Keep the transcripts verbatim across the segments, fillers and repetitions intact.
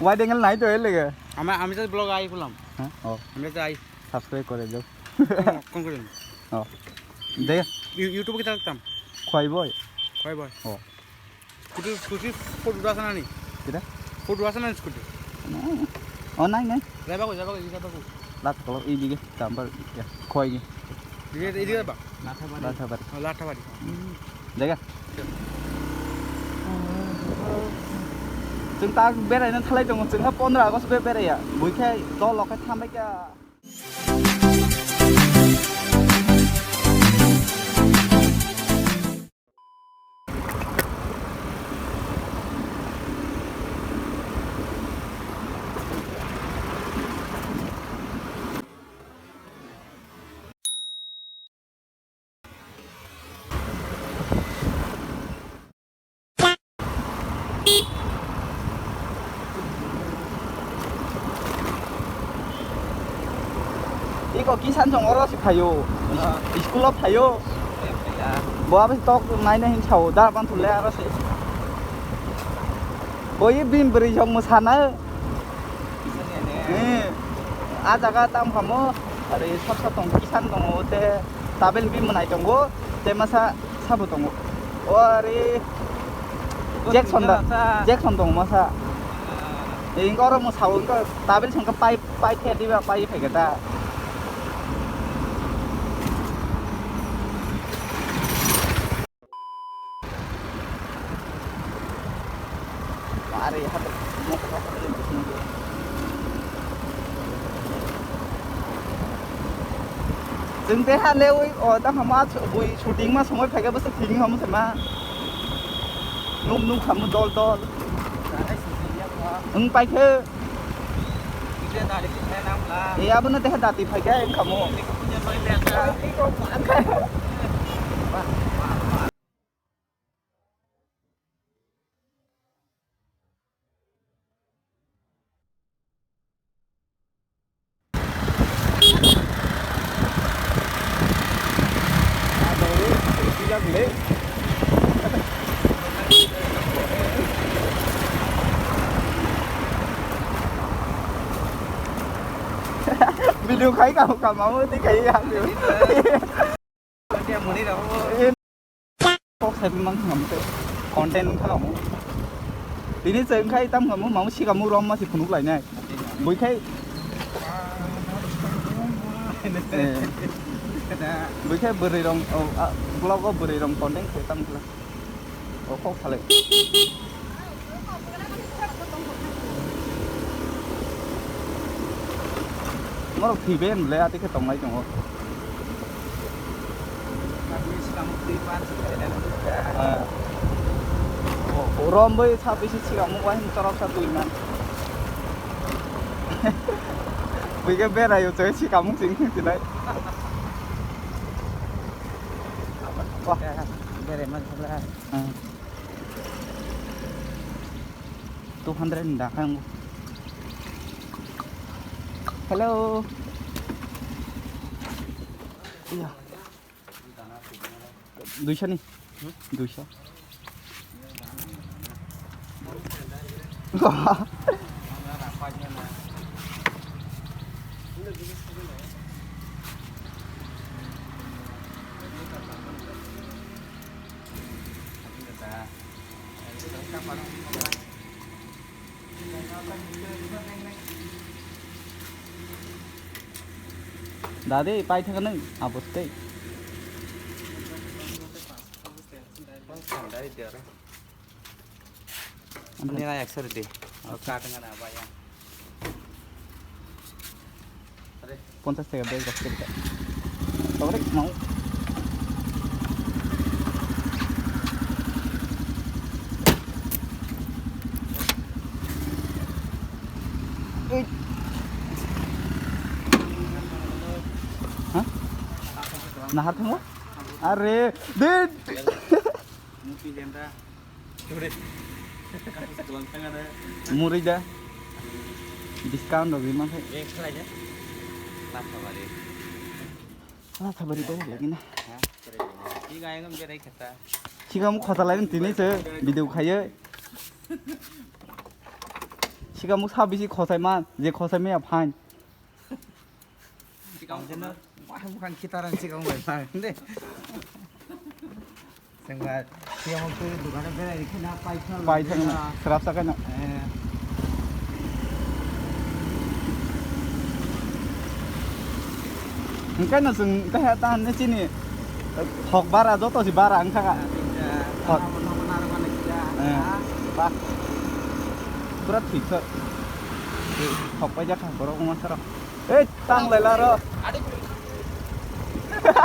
Wide angle nai to, eh, lege. Ama, ami just vlog ai kulam. Hah? Oh. Ami just ai. Subscribe kore jo. Oh, kon kore. Oh. De. You-, YouTube kita tam. Khwai boy. Khwai boy. Oh. Scooty, scooty photo rasa nani. Kita? Photo rasa nani scooty. Oh, nai, nai. Jaba ko, jaba ko, jaba ko. Lat ko, ini ke gambar ya. Khwai ni. Ini, ini apa? Lathabari. Lathabari. Oh, Lathabari. Hmm. Jaga. Chwng tak berai na thalai tongo, chwng ha pondro August be berai ya. Bui khai dol lokai thambai kha. Iko kisan jong oro si phaio. Ah. School o phaio. Ya. Bo abis tok nai nai hin sao, dar ban thule aro si. Bo ye bim bri jong mo sana. Eh, a jaga tam kamo, are sab sab tong, kisan tongo, te tabel bi mwnai tongo, te masa sabo tongo. O are Jackson da, Jackson tongo masa. Eh, ingko oro mo sao, ingko tabel songka pai, pai khe diba, pai phaikhe ta. Are, hata. Chwng te ha le ui, o, ta hama ch-, bui shooting ma somoi phaikhe bwswk thwing hamo se ma. Nuk nuk hamo dol dol. Wng paikhe. E, abono teha dati phaikhe wng khamo. Video khai ka ka mau ti khai ya. Kok sai mang ham te. Content wngkha mo. Tini chai wngkhai tam ham mo, mamo sika mo rom ma si phunuk lai nai. Bui khai. Eh. Bui khai bwrwi rong, oh, ah, vlog o bwrwi rong content khai tam kla. Oh, kok salai. Norok thwi bai le ati khe tong lai tongo. Ah. Rom bai sa bisi sikamung bai torok sa twi man. Bui khe berai o chai sikamung sing sing sinai. Wah. Berai man khala. Ah. Two hundred ni da khe wngkha. Hello. Iya. Duisa ni? Hmm? Duisa. Dadi, pai thaka nung, abos tei. Ani na ekso ridi. Acha. Ka tengah na baya. Are. Ponchas taka bag rok sirka. Tawari mau. Ui. Hah? Nahar thango? Are, ded. Muti jenda. Muri da. Discount rok ri mankhe. Ye khlai ja. Lathabari. Lathabari bai lagi na. Ha? Ki ga engam berai khata. Ki ga mu khata lai tini se video khaiye. Chikamo sa bisi khosai man, je khosai maya phan. Chikamo wah bukan kita orang chikamo bai phan de. Sengba, chikamo tu dukan berai khina pai thang. Pai thang na, serap sakai na. Eh. Hingkai no chwng taiha ta hinwi chini thok bara joto si bara wngkha ka. Thok. Eh, ba. Pura thik kha. Thok paijak kha borok wngma sara. Ei, tang lai la ro.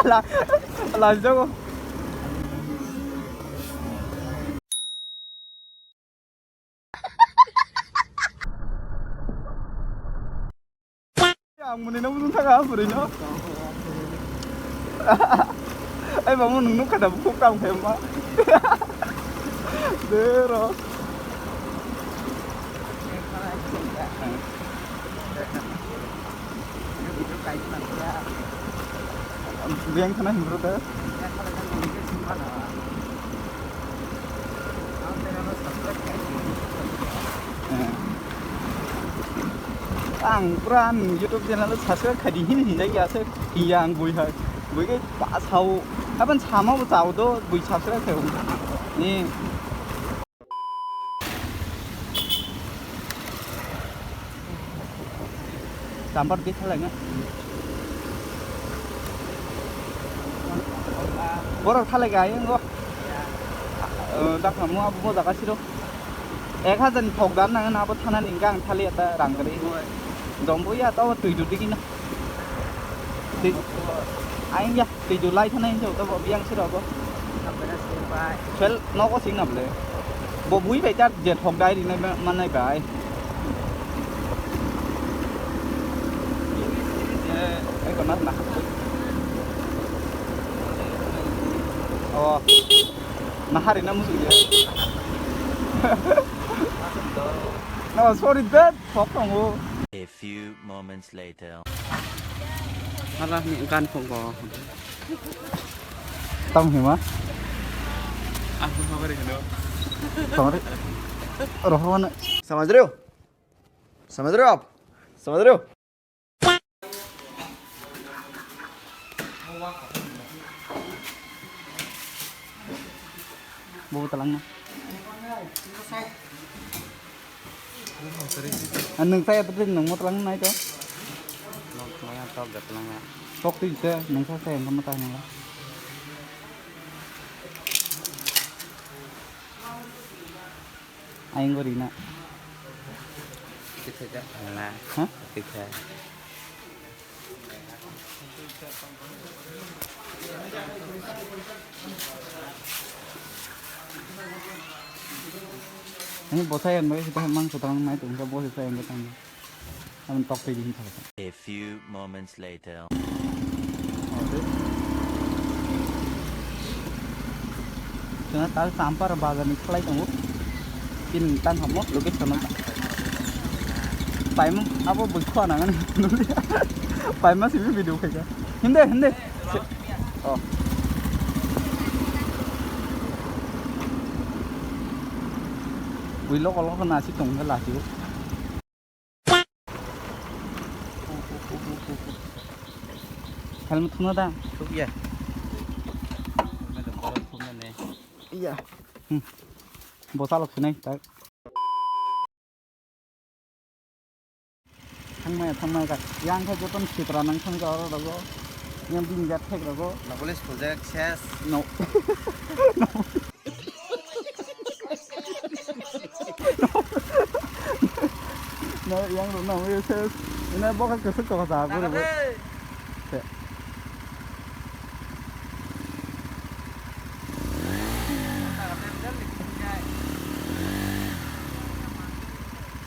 La, la jogo. Ang muni no muni thaka bwrwi no. Ai bamo nung nuk kada bukuk kam khe ma. Dero. Biyang khana himro da. Eh. Ang pura ang YouTube channel subscribe khai di hin hin jai ya se yang bui hai. Bui ke pa sao. Aban sama bo sao do bui subscribe khai. Ni. Chambar di thalai na. Borok thalai ga ayang go. Eh, dakha mo abo mo jaga siro. Ek hajar ni thok dan nang na abo thana ni gang thali ata rang gari. Jombo ya to tui du digi na. Tui. Ayang ya. Tei jo lai thanai hinsa uta bo biyang sira bo. Fel nogo sing na ble. Bo bui bai tar je thok dai ri nai ma-, manai bai. Eh, ai ko na na. Oh. Na hari na musu je. No, sorry dad. Thok tongo. A few moments later. Hala ni gan phungo. Tamo hima? Aku khabar hino. Tamo re. Rohon. समझ रहे हो? समझ रहे हो आप? समझ रहे हो? Bo talang na. Ang nung saya tadi nung mo talang na ito. Nung saya tok gat lang na. Tok tu ito nung saya saya mo talang na. Ayang ko rina. Kita ja na. Ha? Kita. Ani bosai ang bai kita mang sutang mai tungka bosai ang kita. Ang tok tei din thaka. A few moments later. Chwngno tak Champar bazar ni khlai tongo. Pin tang hamo location no. Paima abo bui khwa nang ani. Paima simi video khaika. Hinde, hinde. Oh. Bui loko loko na si tong la si. Helmet thumna da? Thumya. Helmet borok thumna ne. Iya. Hmm. Bo chalok sinai tak. Thangmaya, thangmaya ka. Yang khe joton sitra nang thang ja oro rogo. Yang bini ja thek rogo. No police project ses. No. No. No, yang rok nang wi ses. Ina boka kesek to kasa guru.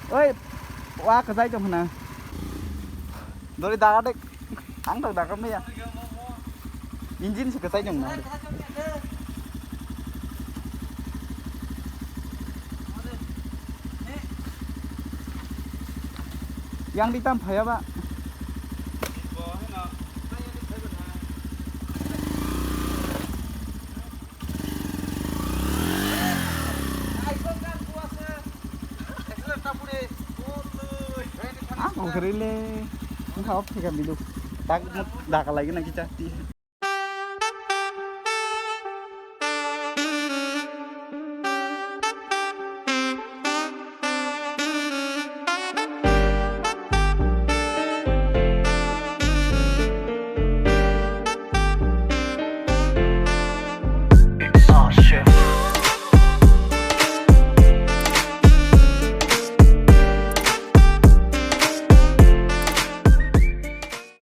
Oi, wa kwchai tong khna. Dori daga de, ang tak daga meya. Engine se kwchai tong na. Yang di tam phaya ba. Kwrwi le. Wngkha o phika milu. Tak daga lagi na kicha ti.